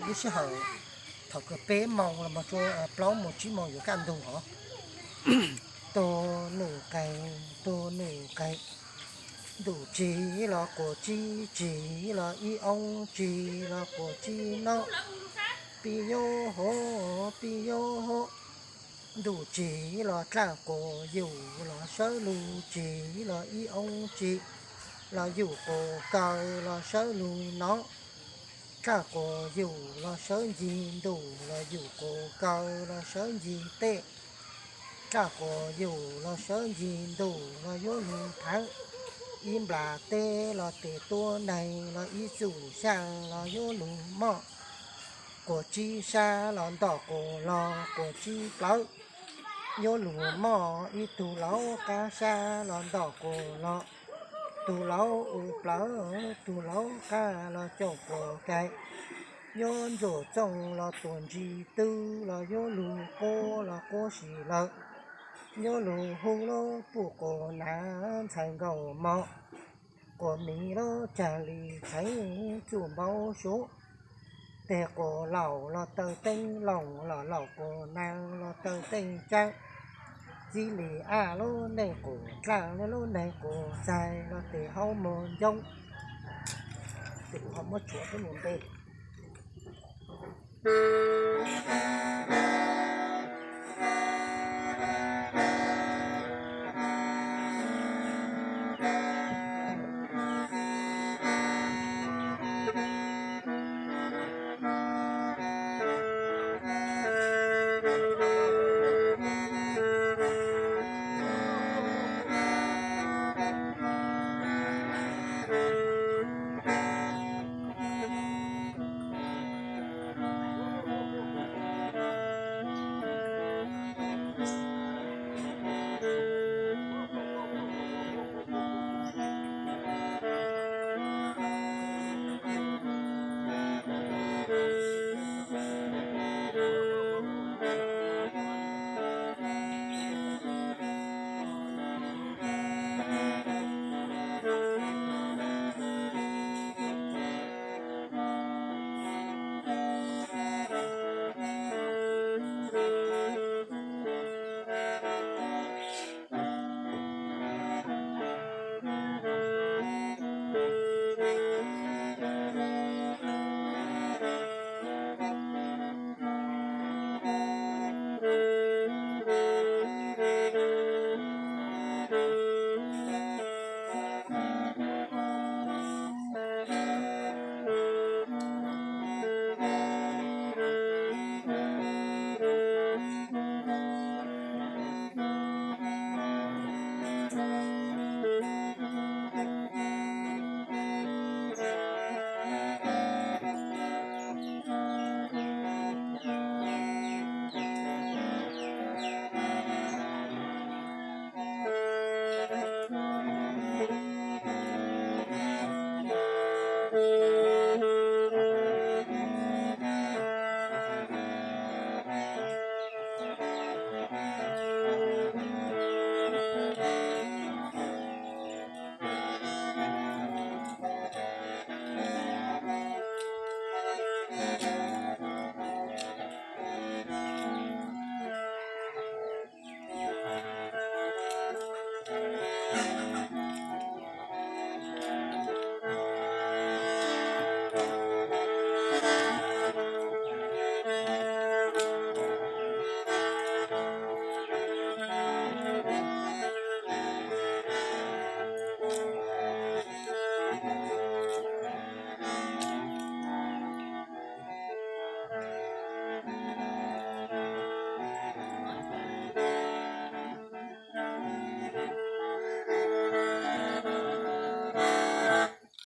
Lub sij hawm thaum kawg peb moos los mus rua plaub moos tsib moos yuav kaj ntug os. Tus num qees, tus num qees, ntum tsis los quas tsib tsis los ib oob tsis los quas tsib noob. Pib yob hov, pib yob hov, ntum tsis los dlaaj quas yum los sawb lug tsis los ib oob tsis los yum quas kaw los sawb lug noob. Dlaaj quas yum los sawb ncig ntum los yum quas kaw los sawb ncig tej. Dlaaj quas yum los sawb ncig ntum los yuav lug phaab. Ib nplas teb los tes tuab neeg los ib txum xyaa los yuav lug moj. Quas tsib sab los ntom quas los quas tsib plawv, yuav lug moj. Ib tug laub qab sab los ntom quas los, tug laub u plawv, tug laub qab los caum quas kais. Yuav ntsuam txooj los tuam ntsis twb los yuav lug quab los quab si lawm. Yuav lug hu lub puj quas naav ntxhais nkaus mov. Quas miv lub caag li txheev txuj npau suav. Teg quas laum los taw teeb loos, los laum quas naav los taw teeb caab. Txib li aj lub neej quas dlaaj, lub neej quas txaig los tes haub moog ncoob. Tes kuv ho muab tshuav peb mus npe.